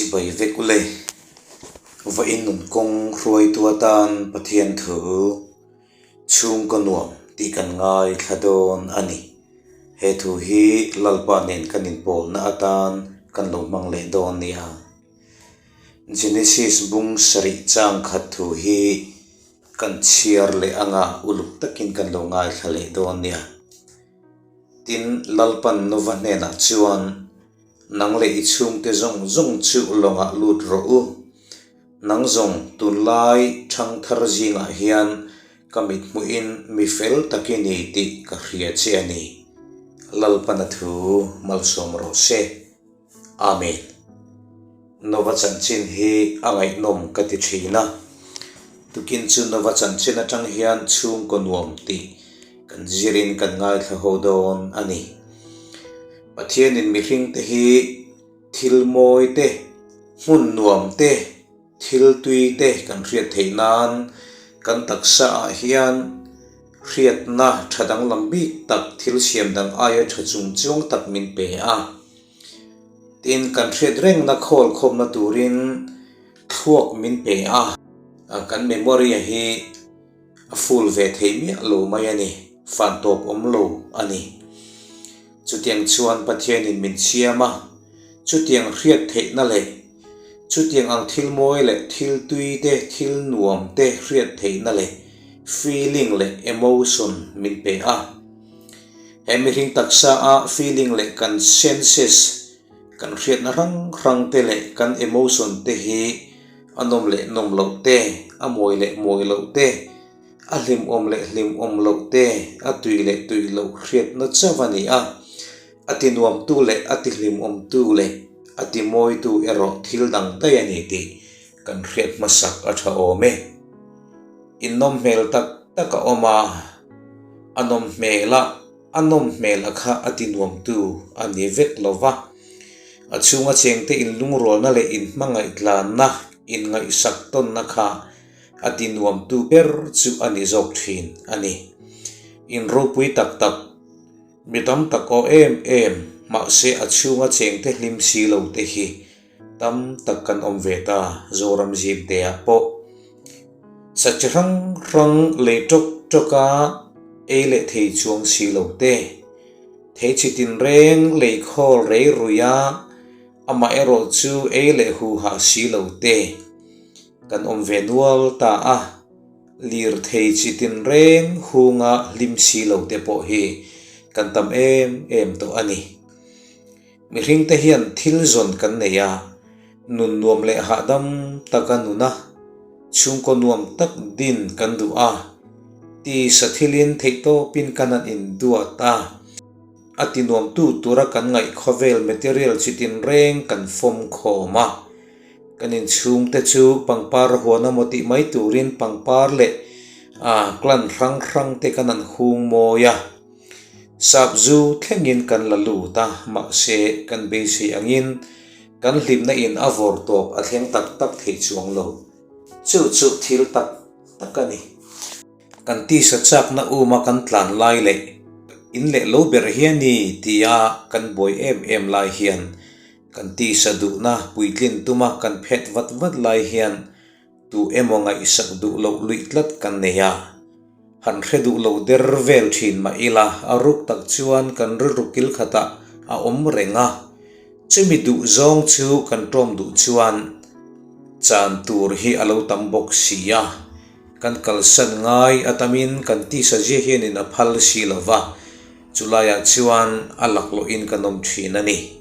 Chibai vek ule. Vawiin nun kawng hruaitu atan Pathian thu chhungkaw nuam tih kan ngaithla dawn a ni. He thu hi Lalpa nen kan inpawlna atan kan lo hmang leh dawn nia. Genesis bung sarih chang khat thu hi kan chhiar leh anga uluk takin kan lo ngaithla leh dawn nia. Tin, Lalpan Nova hnenah chuan, Nang leh i chhungte zawng zawng chu lawngah lut rawh u. Nang zawng tunlai thangthar zingah hian ka mithmuhin mi fel tak i ni tih ka hria che a ni. Lalpan a thu malsawm rawh se. Amen. Nova chanchin hi a ngaihnawm ka ti thin a. Tukin chu Nova chanchin atang hian chhungkaw nuam tih kan zirin kan ngaithla ho dawn a ni. Pathianin mihringte hi thil mawi te, hmun nuam te, thil tui te kan hriat theih nan kan taksa ah hian hriatna tha danglam bik tak thil siam dang aia tha chung chuang tak min pe a. Tin, kan hriat rengna khawl khawmna turin thluak min pe a. Kan memory hi a full ve thei miah lo mai a ni, fan tawp awm lo a ni. Chutiang chuan Pathianin min siam a, chutiang hriat theihna leh chutiang ang thil mawi leh thil tui te, thil nuam te hriat theihna leh feeling leh emotion min pe a. He mihring taksa a feeling leh kan senses, kan hriatna hrang hrang te leh kan emotion te hi a nawm leh nawm loh te, a mawi leh mawi loh te, a hlimawm leh hlimawm loh te, a tui leh tui loh hriatna chauh a ni a. A ti nuamtu leh a ti hlimawmtu leh a ti mawitu erawh thil dang daih a ni tih kan hriat hmasak a tha awm e. Innawm hmel tak tak a awm a, a nawm hmel a, a nawm hmel a kha a ti nuamtu a ni vek lo va. A chhunga chengte inlungrualna leh inhmangaih tlanna, inngaihsak tawnna kha a ti nuamtu ber chu a ni zawk thin a ni. Inropui tak tak. Mi tam tak aw em em, mahse a chhunga chengte hlim si lo te hi tam tak kan awm ve ta Zoram zim te ah pawh. Sa chi hrang hrang lei tawk tawk a ei leh thei chuang si lo te, thei chi tinreng lei khawl rei rui a amaherawh chu ei leh hu hah si lo te kan awm ve nual ta a. Lirthei chi tinreng hunga hlim si lo te pawh hi kan tam em em tawh a ni. Mihringte hian thil zawn kan nei a, nun nuam leh hahdam taka nun a, chhungkaw nuam tak din kan duh a, tisa thilin theihtawpin kan han induat a, a ti nuamtu tura kan ngaih khawvel material chi tinreng kan fawm khawm a. Kan inchhungte chu pangpar huan emaw tih mai turin pangpar leh ah clan hrang hrang te kan han hung mawi a, sap zu thlengin kan la lut a, mahse kan beisei angin kan hlimna in a vawr tawp a thleng tak tak thei chuang lo. Chu chu thil tak tak a ni. Kan tisa chakna uma kan tlan lai leh in leh lo ber hian ni tia kan buai em em lai hian Kan tisa duhna puitlin tuma kan phet vat vat lai hian tu emaw ngaihsak duh loh luih tlat kan nei a. Han hre duh lo der vel thin mah ila a ruk tak chuan kan rilru kil khatah a awm reng a. Chumi duh zawng chu kan tawm duh chuan chan tur hi a lo tam bawk si a. Kan kalsan ngai a tamin kan tisa zia hianin a phal si lo va. Chulaiah chuan a laklawhin kan awm thin a ni.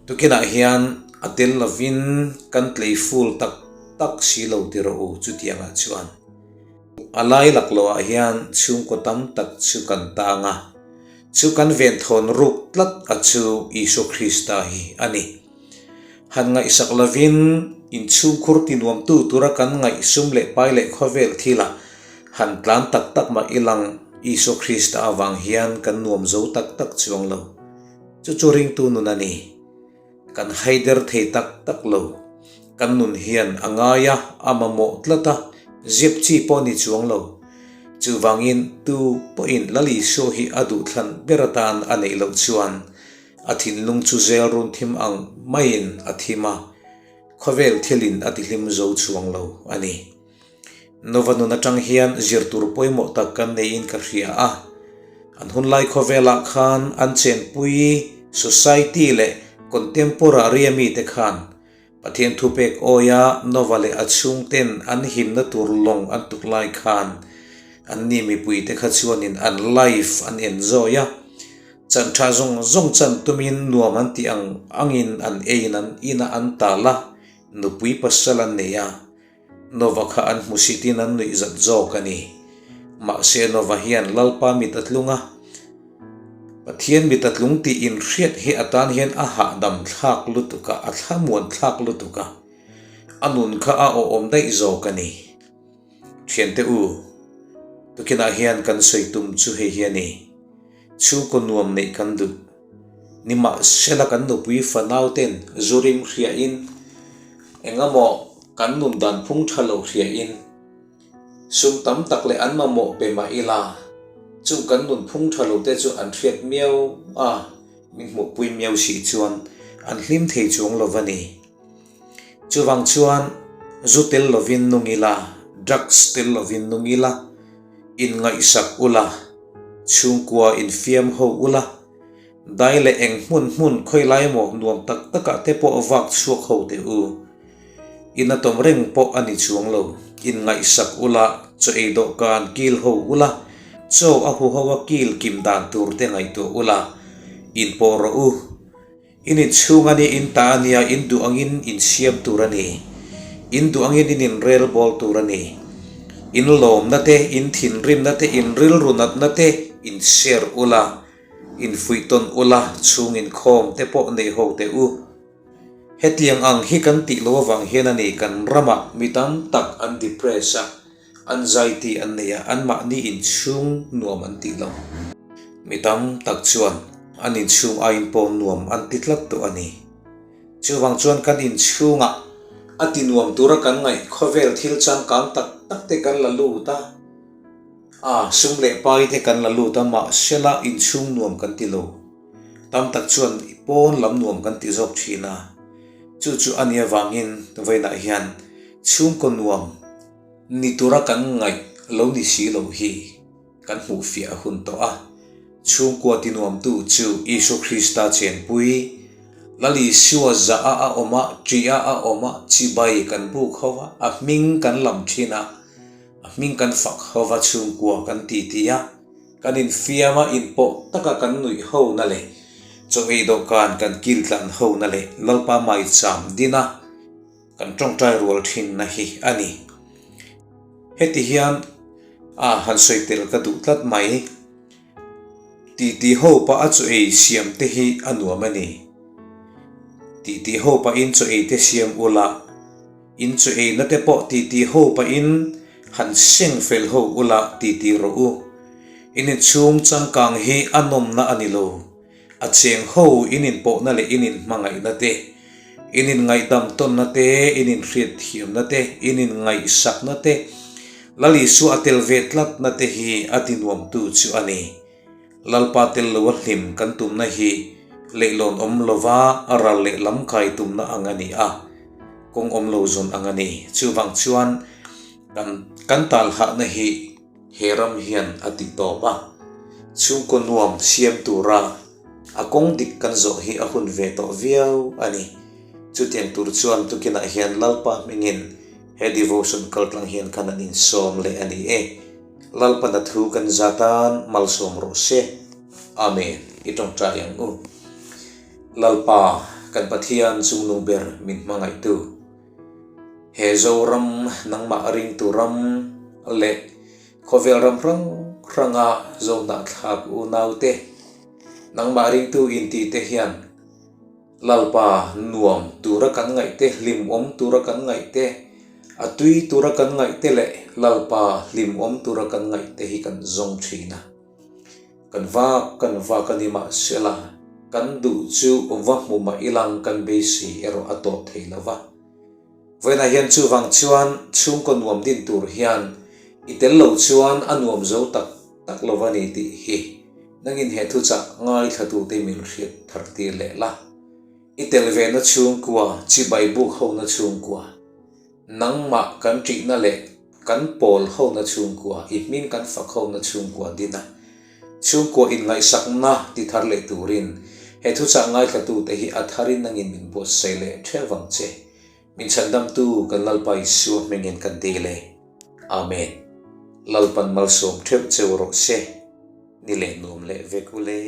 Tukinah hian a tel lovin kan tlei ful tak tak si lo ti rawh u chutiangah chuan. A lai laklawhah hian chhungkaw tam tak chu kan tang a, chu kan venthawn ruk tlat a chu Isua Krista hi a ni. Han ngaihsak lovin inchhungkhur tinuamtu tura kan ngaihsum leh pai leh khawvel thilah han tlan tak tak mah ilang Isua Krista avang hian kan nuam zo tak tak chuang lo. Chu chu ringtu nun a ni. Kan haider thei tak tak lo. Kan nun hian a ngai a, a mamawh tlat a, zep chi pawh ni chuang lo. Chuvangin tu pawhin Lal Isua hi a duhthlan ber atan a neih loh chuan. A thinlung chu zel run thim ang maiin a thim a, khawvel thilin a tihlim zo chuang lo a ni. Nova nun atang hian zir tur pawimawh tak kan neiin ka hria a. An hunlai khawvelah khan an chenpui society leh contemporary a mite khan Pathian thupek awia Nova leh a chhungten an himna tur lawng an tuk lai khan anni mipuite kha chuanin an life an enjoy a, chan tha zawng zawng chan tumin nuam an tih ang angin an eiin an ina an tal a, nupui pasal an nei a. Nova kha an hmusitin an nuih zat zawk a ni. Mahse Nova hian Lalpa mit a tlung a, Pathian mit a tlung tih inhriat hi a tan hian a hahdam thlak lutuk a, a thlamuan thlak lutuk a, a nun kha a awhawm daih zawk a ni. Thiante u, tukinah hian kan sawi tum chu hei hi a ni. Chhungkaw nuam neih kan duh. Nimahsela kan nupui fanauten zu rim hriain engemaw kan nun dan phung tha lo hriain sum tam tak leh an mamawh pe mah ila chung kan nun phung tha lo te chu an hriat miau a, min hmuhpui miau si chuan an hlim thei chuang lo va ni. Chuvang chuan zu tel lovin nung ila, drugs tel lovin nung ila, inngaihsak ula, chhungkua infiam ho ula, dai leh eng hmun hmun khawilai emaw nuam tak takah te pawh vak chhuak ho teh u. In a tawm reng pawh a ni chuang lo. Inngaihsak ula, chaw ei dawhkan kil ho ula, chaw a hu ho a kil kim dan tur te ngaihtuah ula, inpawh rawh u. In inchhung a ni, in ta a nia, in duh angin in siam tur a ni. In duh angin in inrel bawl tur a ni. In lawmna te, in thinrimna te, in rilru natna te in share ula, in fuih tawn ula, chhung inkhawm te pawh nei ho teh u. Hetiang ang hi kan tih loh avang hian a ni kan ramah mi tam tak an depress a, Anxiety an nei a, anmahni inchhung nuam an tih lo. Mi tam tak chuan an inchhung aiin pawh nuam an ti tlat tawh a ni. Chuvang chuan kan inchhungah a ti nuam tura kan ngaih khawvel thil changkang tak tak te kan la lut a, a sum leh pai te kan la lut a, mahsela inchhung nuam kan ti lo. Tam tak chuan pawn lam nuam kan ti zawk thin a, chu chu a nih avangin vawiinah hian chhungkaw nuam, Ni tura kan ngaih lo ni si lo hi kan hmuh fiah a hun tawh a. Chhungkua tinuamtu chu Isua Krista chenpui, Lal Isua zah a a awm a, ṭih a a awm a, chibai kan buk ho a, a hming kan lam ṭhin a, a hming kan fak ho va chhungkua kan titi a, kan infiam a, inpawh taka kan nuih ho na leh chaw ei dawhkan kan kil tlan ho na leh Lalpa maicham din a, Kan tawngtai rual thinna hi a ni. Heti hian a han sawi tel ka duh tlat mai. Titi ho pah a chaw ei siam te hi a nuam a ni. Titi ho pahin chaw ei te siam ula, in chaw eina te pawh titi ho pahin han seng fel ho ula titi rawh u. In inchhung changkang hi a nawmna a ni lo. A cheng ho in inpawhna leh in inhmangaihna te, in inngaihdam tawnna te, in inhriatthiamna te, in inngaihsakna te, Lal Isua a tel ve tlatna te hi a tinuamtu chu a ni. Lalpa tel lo a hlim kan tumna hi leihlawn awm lova a ral leh lam kai tumna ang a ni a, kawng awm lo zawn ang a ni. Chuvang chuan kan kan talhahna hi. He ram hian a ti tawp a, chhungkaw nuam siam tura a kawng dik kan zawh hi a hun ve tawh viau a ni. Chutiang tur chuan tukinah hian Lalpa hmingin he devotion kaltlang hian khan an insawm leh a ni e. Lalpan a thu kan za tan malsawm rawh se. Amen. I tawngtai ang u. Lalpa, kan Pathian chungnung ber min hmangaihtu. He Zoram nangmah ringtu ram leh khawvel ram hrang hranga Zohnahthlak unaute, nangmah ringtu intite hian Lalpa nuam tura kan ngaihte, hlimawm tura kan ngaihte, a tui tura kan ngaihte leh Lalpa hlimawm tura kan ngaihte hi kan zawng thin a. Kan vak kan vak a ni mahsela kan duh chu va hmu mah ilang kan beisei erawh a tawp thei lo va. Vawiinah hian chuvang chuan chhungkaw nuam din tur hian i tel lo chuan a nuam zo tak tak lo va ni tih hi Nangin he thuchah ngaithlatute min hriat thar tir leh la. I tel vena chhungkua, chibai buk hona chhungkua, nangmah kan ṭihna leh kan pawl hona chhungkua, i hming kan fak hona chhungkua din a, chhungkua inngaihsakna ti thar leh turin he thuchah ngaithlatute hi a tharin nangin min buatsaih leh ṭheuh vang che. Min chhandamtu kan Lalpa Isua hmingin kan dil e. Amen. Lalpan malsawm theuh cheu rawh se. Ni leh nuam leh vek u le.